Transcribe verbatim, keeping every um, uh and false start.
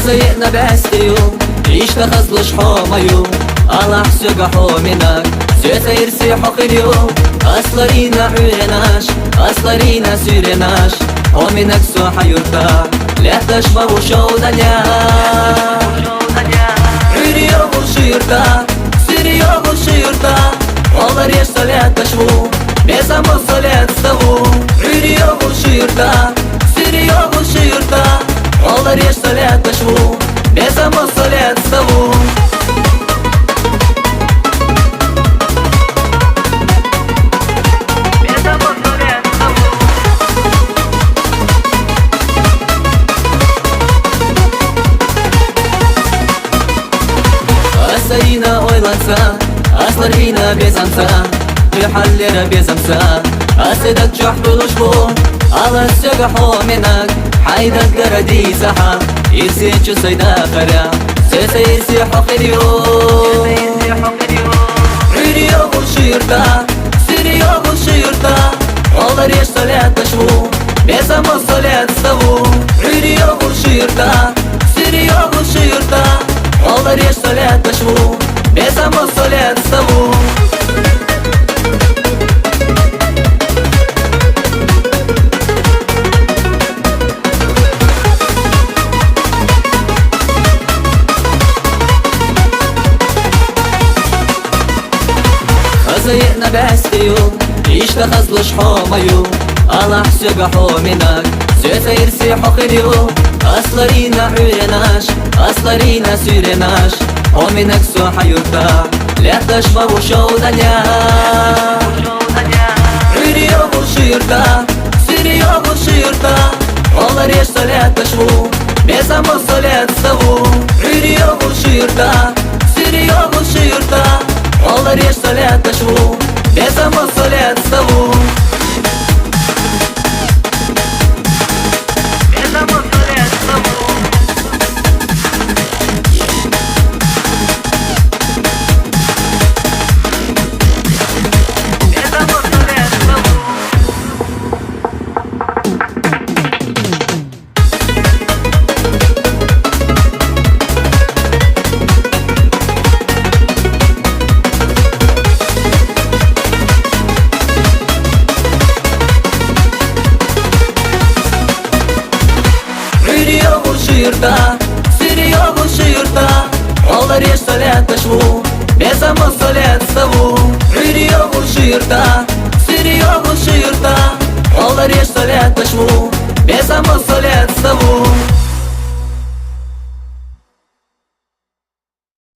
Ца йиъна бӀаьстею, иштта хазлуш хӀама ю, Аллахь соьга хьо минаг, соьца ирсе хьо хилийу. Асларина Ӏуьйренаш, асларина суьйренаш, хьо минаг со хьан юрта, лаьтташ ма ву шовданех. Ӏуьйре йогӀу ши юрта, суьйре йогӀу ши юрта, хьо ларъеш со лаьтташ ву, безам бу со лаьцда ву. Ӏуьйре йогӀу ши юрта, суьйре йогӀу ши юрта, хьо ларъеш со лаьтташ ву, безам бу со лаьцда ву. Аса йина ойланца, аслар йина безамца, хьуьххьаллера безамца, аса даг чохь буьлуш бу. Аллахь соьга хьо минаг, хьай даггара дийца хьа, ирсе чу сай дахарехь, соьца ирсе хьо хилийу. Ӏуьйре йогӀу ши юрта, суьйре йогӀу ши юрта, хьо ларъеш со лаьтташ ву, безам бу со лаьцда ву. Ӏуьйре йогӀу ши юрта, суьйре йогӀу ши юрта, хьо ларъеш со лаьтташ ву, безам бу со лаьцда ву. Ца йиъна бӀаьстею, иштта хазлуш хӀама ю, Аллахь соьга хьо минаг, соьца ирсе хьо хилийу. Асларина Ӏуьйренаш, асларина суьйренаш, хьо минаг со хьан юрта, лаьтташ ма ву шовданех. Ӏуьйре йогӀу ши юрта, суьйре йогӀу ши юрта, хьо ларъеш со лаьтташ ву, безам бу со лаьцда ву. Ӏуьйре йогӀу ши юрта, суьйре йогӀу ши юрта, хьо ларъеш со лаьтташ ву, безам бу со лаьцда ву. Ӏуьйре йогӀу ши юрта, суьйре йогӀу ши юрта, хьо ларъеш со лаьтташ ву, безам бу со лаьцда ву. Ӏуьйре йогӀу ши юрта, суьйре йогӀу ши юрта, хьо ларъеш со лаьтташ ву, безам бу со лаьцда ву.